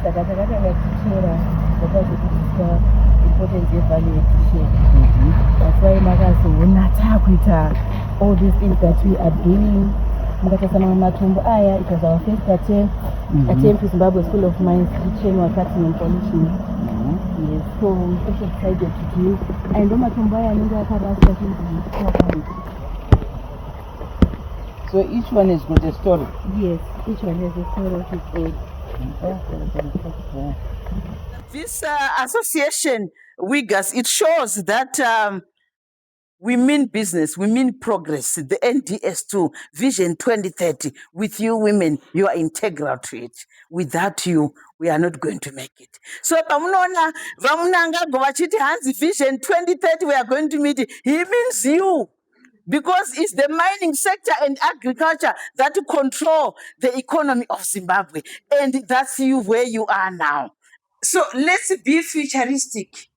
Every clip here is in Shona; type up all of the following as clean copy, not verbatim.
Saka takatanga tichichera, takazodzidziswa importance yevalue addition. That's why makazoona taakuita all these things that we are doing. Mukatarisa mamwe matombo aya, it was our first attempt to Zimbabwe School of Mines tichitrainwa cutting and polishing. Yes, so we also decided to do, and ndo matombo aya anenge akaraswa chinzi. So each one has got a story. Yes, each one has a story of its own. This association, WIGAS, it shows that we mean business, we mean progress. The NDS2 Vision 2030, with you women, you are integral to it. Without you, we are not going to make it. So pamunoona VaMnangagwa vachiti hanzi Vision 2030, we are going to meet it, he means you. Because it's the mining sector and agriculture that control the economy of Zimbabwe. And that's you where you are now. So let's be futuristic.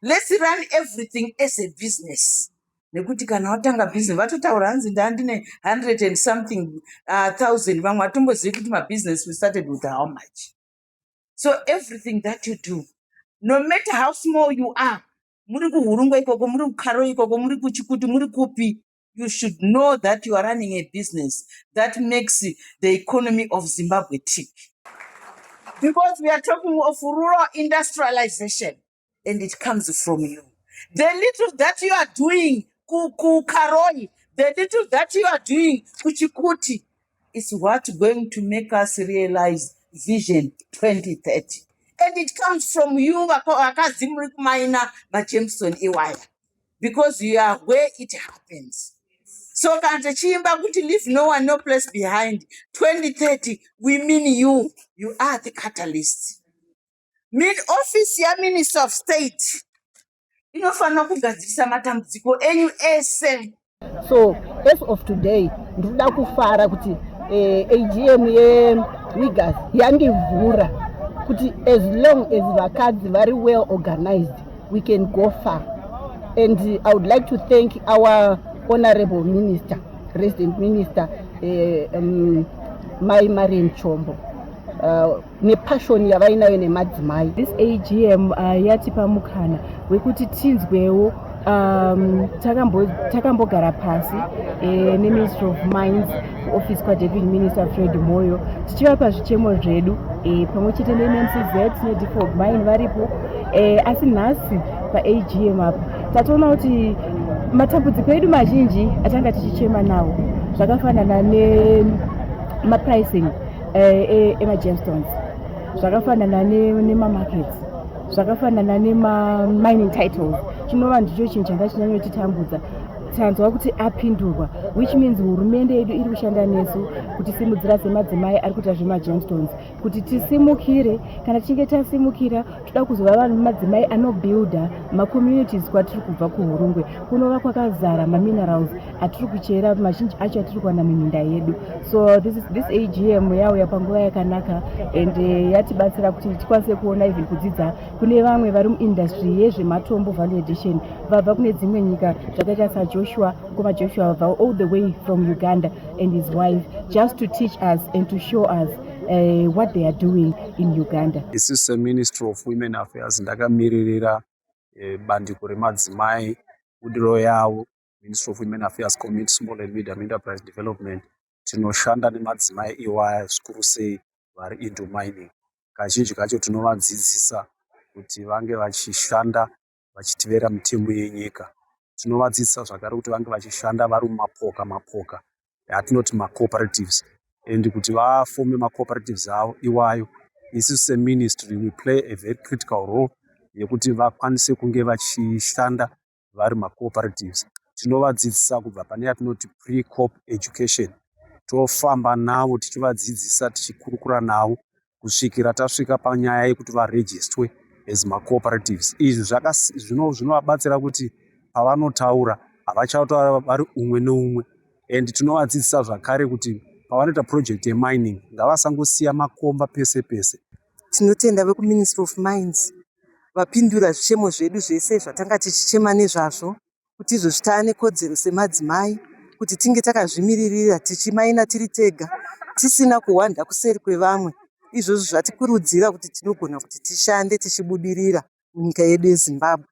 Let's run everything as a business. Nekuti kana watanga business, vatotaura hanzi ndandine 100 and something thousand, vamwe hatombozivi kuti mabusiness we started with how much. So everything that you do, no matter how small you are, muri kuHurungwe ikoko, muri kuKaroi ikoko, muri kuChikuti, muri kupi, you should know that you are running a business that makes the economy of Zimbabwe tick, because we are talking of rural industrialization and it comes from you. The little that you are doing kuKaroi, the little that you are doing kuChikuti is what going to make us realize Vision 2030, and it comes from you, vakadzi muri kumaina magemstone iwaya, because you are where it happens. So kana tichiimba kuti "Leave no one, no place behind 2030," we mean you. You are the catalyst. Mean office yaMinister of State inofanira kugadzirisa matambudziko enyu ese. So as of today, ndinoda kufara kuti AGM yeWIGAS yandivhura kuti as long as vakadzi vari well organized, we can go far. And I would like to thank our honorable minister, resident minister, Mai Marian Chombo, nepassion yavainayo nemadzimai. This AGM yatipa mukana wekuti tinzwewo. Takambogara pasi neMinistry of Mines, office kwaDeputy Minister Fred Moyo, tichivapa zvichemo zvedu pamwe chete neMMCZ neDFOG Mine varipo. Asi nhasi paAGM apa tatoona kuti matambudziko edu mazhinji atanga tichichema nawo, zvakafanana nemapricing emagemstones, zvakafanana nemamarkets, zvakafanana nemamining titles, chinova ndicho chinhu changa chinyanyotitambudza, tanzwa kuti apindurwa, which means hurumende yedu iri kushanda nesu kutisimudzira semadzimai ari kuita zvemagemstones kuti tisimukire. Kana tichinge tasimukira, toda kuzova vanhu madzimai anobuilda macommunities kwatiri kubva kuHurungwe, kunova kwakazara maminerals atiri kuchera, mazhinji acho atiri kuwana muminda yedu. So this AGM yauya panguva yakanaka and yatibatsira kuti tikwanise kuona, even kudzidza kune vamwe vari muindustry yezvematombo, value addition, vabva kune dzimwe nyika, zvakaita saJoshua Koma. Joshua vabva all the way from Uganda and his wife, just to teach us and to show us what they are doing in Uganda. Isusu seMinistry of Women Affairs, ndakamiririra bandiko remadzimai, budiriro yavo, Ministry of Women Affairs, Community, Small and Medium Enterprise Development, tinoshanda nemadzimai iwaya, zvikuru sei vari into mining. Kazhinji kacho tinovadzidzisa kuti vange vachishanda vachitevera mitemo yenyika. Tinovadzidzisa zvakare kuti vange vachishanda vari mumapoka mapoka atinoti macooperatives, and kuti vafome macooperatives avo iwayo, isusu seministry we play a very critical role yekuti vakwanise kunge vachishanda vari macooperatives. Tinovadzidzisa kubva pane yatinoti pre-coop education, tofamba navo tichivadzidzisa, tichikurukura navo kusvikira tasvika panyaya yekuti varejistwe as macooperatives. Izvi zvinovabatsira kuti pavanotaura havachataura vari umwe neumwe. And tinovadzidzisa zvakare kuti pavanoita project yemining, ngavasangosiya makomba pese pese. Tinotenda vekuMinistry of Mines vapindura zvichemo zvedu zvese zvatanga tichichema nezvazvo, kuti izvozvi taane kodzero semadzimai kuti tinge takazvimiririra, tichimaina tiri tega, tisina kuhwanda kuseri kwevamwe. Izvozvo zvatikurudzira kuti tinogona kuti tishande tichibudirira munyika yedu yeZimbabwe.